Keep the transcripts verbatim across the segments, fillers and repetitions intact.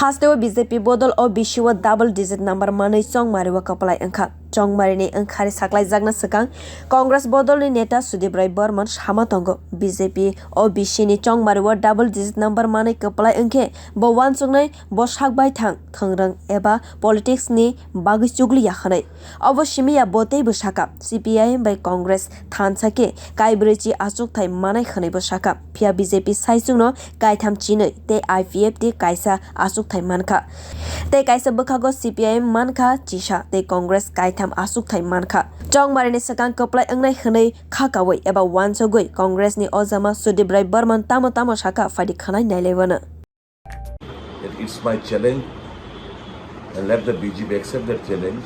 Hasteo B J P bodol O B C o double digit number manwi chongmari o kwplai wngkha. Chongmari ni wngkhari saklaijakna swkang Congress bodol ni neta Sudip Roy Barman sama tongo, B J P O B C ni chongmari o double digit number manwi kwplai wngkhe bo uansuknai bo sak baithang thwngrwng eba politics ni bagwi chukliya hwnwi. Obo simiya bo teibo sakha, C P I M bai Congress thansa khe kaibrwi chi achukthai manai hwnwi bo sakha, phiya B J P saichung no kaitham chinwi tei I P F T kaisa achukthai mankha. Tei kaisa bwkhago C P I M mankha chisa tei Congress kaitham achukthai mankha. Chongmari ni swkang kwplai wngnai hwnwi khakaui eba uansugui Congress ni ojama Sudip Roy Barman tamo tamo sakha phaidi khwnai nailaiwano. That it's my challenge, and let the B J P accept that challenge.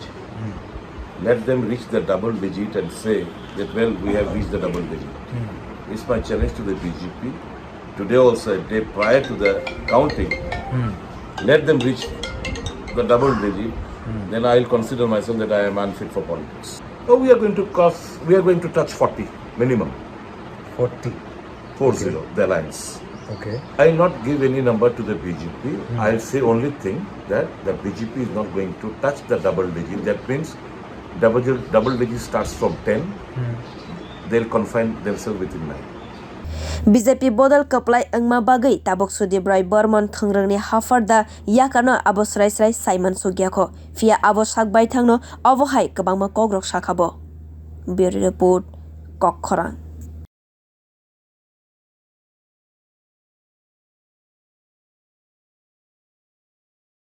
Let them reach the double digit and say that, well, we have reached the double digit. It's my challenge to the B J P. Today also, a day prior to the counting, let them reach the double digit, then I'll consider myself that I am unfit for politics. Oh, we are going to cross, we are going to touch forty minimum. forty. Four zero, the alliance. Okay. I will not give any number to the B J P. I'll say only thing that the B J P is not going to touch the double digit. That means double, double digit starts from ten. They'll confine themselves within nine. B J P bodol kwplai wngma bagwi tabuk Sudip Roy Barman thwngrwngni hapharda yakarno abo srai srai saiman sukya kho, phiya abo sak baithangno obo hai kwbangma kokrok sakha bo. Bureau Report, Kokkhorang.